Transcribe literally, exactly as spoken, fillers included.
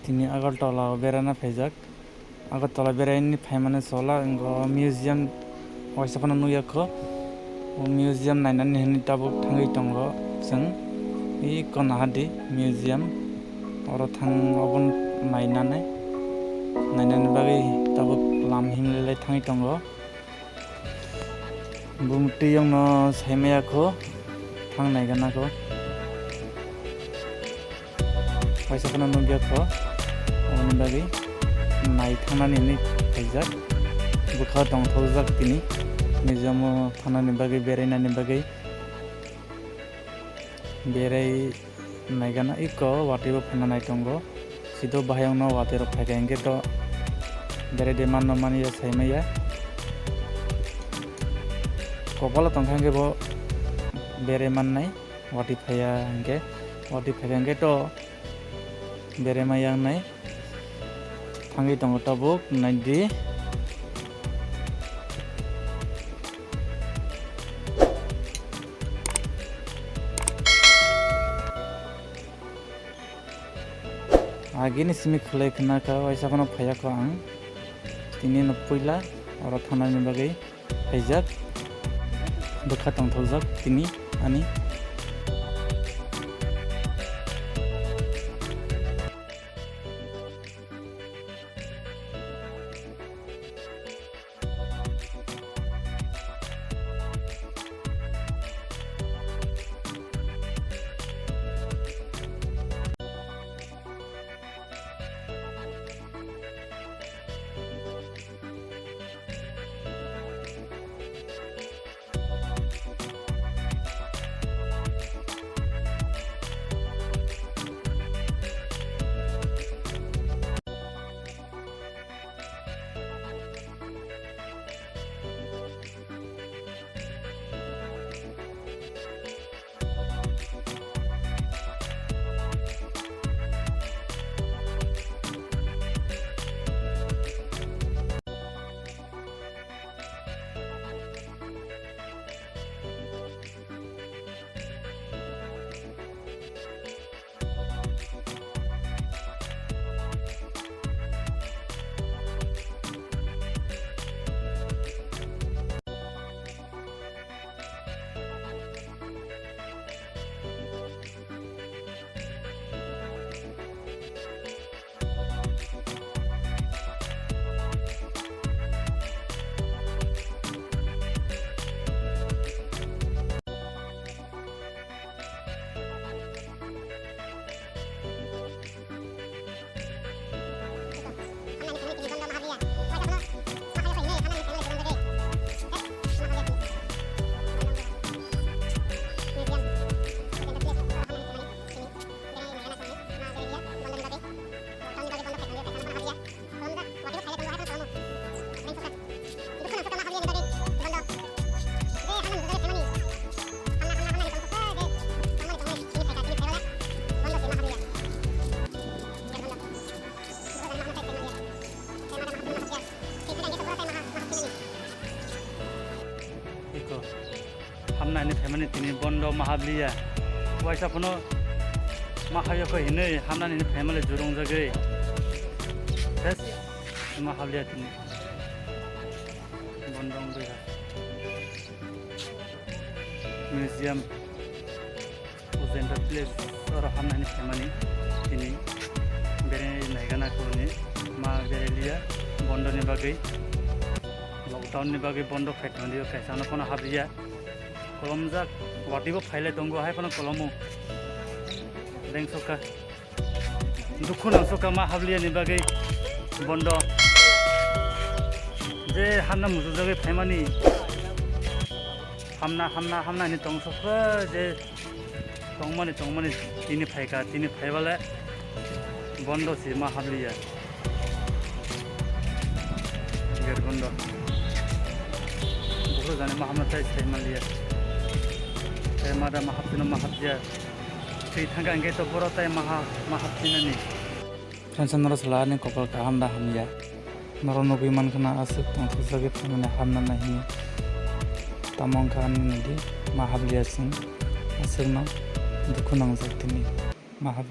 Tini Agartala o berana phaijak. Agartala beraini phaimani sola wngkha o museum waisa phano nukya kho. O museum nainani hinwi tabuk thangwi tongo chwng. I Konahadi museum oro thang obo nainani, nainani bagwi tabuk lam himlilai thangwi tongo. Bumtwi yongno saimaya kho, thang naigana kho. Waisa kheno nukya kho, aboni bagwi nai thangnani hinwi khaijak. Bwkha tongthokjak tini, museum-o thangnani bagwi, berainani bagwi. Berai naigana iko watwi bo phaina nai tongo. Sido bahai wngno watwi rok phaikha hinkhe to berai de manno mani ya saimaya. Kopalo tongkha hinkhe bo berai mannai watwi phaiya hinkhe, watwi phaikha hinkhe to berai maya wngnai. Thangwi tongo tabuk, naidi. Agini simi khwlai khna kha, waisa phano phaiya kho ang. Tini no puila oro thangnani bagwi phaijak. Bwkha tongthokjak tini ani. Iko. Hamnani phaimani tini bondo ma habliya. Waisa phano ma habya kho hinwi hamnani phaimale jurung jagwi. Bes ma habliya tini. Bondo wngwi ha. Museum. Ujenta place oro hamnani phaimani tini bere naigana khoroknwi ma bereliya bondoni bagwi, lockdown ni bagwi bondo khaitongdi kaisa no phano habliya. Kolomjak watwi bo phailai tongo, hai phano kolomo. Dengsoka. Dukhu nangsoka ma habliya ni bagwi bondo. Je hamna muchujagwi phaimani. Hamna, hamna, hamna hinwi tongsokha je tongmani, tongmani tini phaikha, tini phaibale bondo si ma habliya. Gate bondo. Bukhuk jani ma hamna tai sai manliya. Tai ma da ma hapsino ma hapya. Twi thangkha hwnkhe to boro tai maha, ma hapsinani. Friends, norok sala ani kopal kaham da hamya. Norok nugwi mankha na aswk tongthokjagwi phaimani hamna nai hwnwi. Tamo wngkha ani nadi ma habliya chwng aswkno dukhu nangjak tini ma hab-